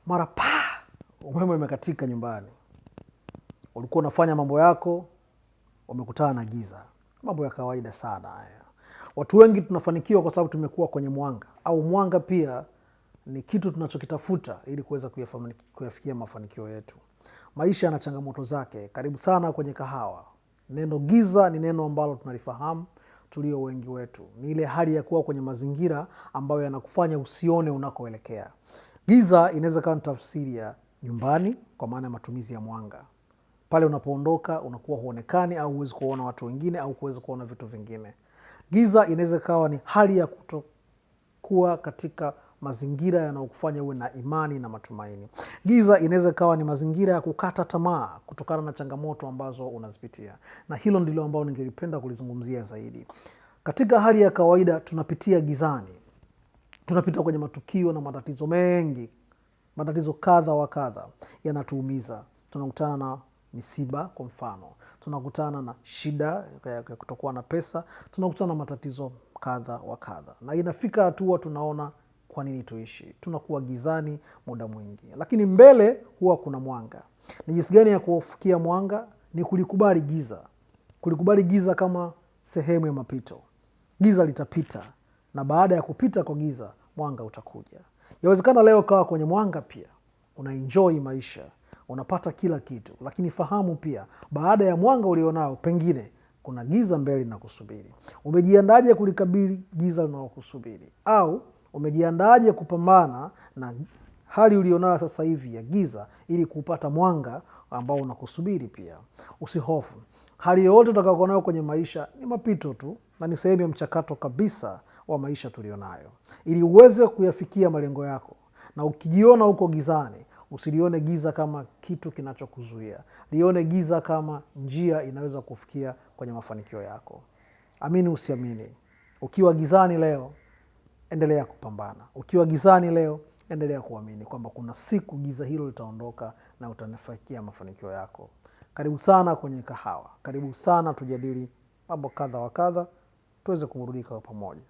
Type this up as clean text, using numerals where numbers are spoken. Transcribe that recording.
Mara pa umeme umekatika nyumbani, ulikuwa unafanya mambo yako, umekutana na giza. Mambo ya kawaida sana haya. Watu wengi tunafanikiwa kwa sababu tumekuwa kwenye mwanga, au mwanga pia ni kitu tunachokitafuta ili kuweza kuyafikia mafanikio yetu. Maisha yana changamoto zake. Karibu sana kwenye Kahawa. Neno giza ni neno ambalo tunalifahamu tulio wengi wetu. Ni ile hali ya kuwa kwenye mazingira ambayo yanakufanya usione unakoelekea. Giza inaweza kuwa ni tafsiri ya nyumbani, kwa maana ya matumizi ya mwanga. Pale unapoondoka unakuwa huonekani au huwezi kuona watu wengine au huwezi kuona vitu vingine. Giza inaweza kawa ni hali ya kutokuwa katika mazingira yanayokufanya uwe na imani na matumaini. Giza inaweza kawa ni mazingira ya kukata tamaa kutokana na changamoto ambazo unazipitia, na hilo ndilo ambalo ningelipenda kulizungumzia zaidi. Katika hali ya kawaida tunapitia gizani, tunapita kwenye matukio na matatizo mengi, matatizo kadha wa kadha yanatuumiza. Tunakutana na misiba kwa mfano, tunakutana na shida ya kutokuwa na pesa, tunakutana na matatizo kadha wa kadha, na inafika hatua tunaona kwa nini tuishi. Tunakuwa gizani muda mwingi, lakini mbele huwa kuna mwanga. Ni jinsi gani ya kufikia mwanga? Ni kulikubali giza, kulikubali giza kama sehemu ya mapito. Giza litapita, na baada ya kupita kwa giza mwanga utakuja. Yawezekana leo kawa kwenye mwanga pia unaenjoy maisha, unapata kila kitu, lakini fahamu pia baada ya mwanga ulionao pengine kuna giza mbele linakusubiri. Umejiandaje kulikabili giza linalokusubiri? Au umejiandaje kupambana na hali ulionayo sasa hivi ya giza ili kupata mwanga ambao unakusubiri pia? Usihofu, hali yoyote utakayokuwa nayo kwenye maisha ni mapito tu, na ni sehemu ya mchakato kabisa wa maisha tulionayo, ili uweze kuyafikia malengo yako. Na ukijiona uko gizani, usilione giza kama kitu kinachokuzuia, lione giza kama njia inaweza kufikia kwenye mafanikio yako. Amini usiamini, ukiwa gizani leo, endelea kupambana. Ukiwa gizani leo, endelea kuamini kwamba kuna siku giza hilo litaondoka na utanufakia mafanikio yako. Karibu sana kwenye Kahawa, karibu sana tujadili mambo kadha wa kadha, tuweze kuburudika kwa pamoja.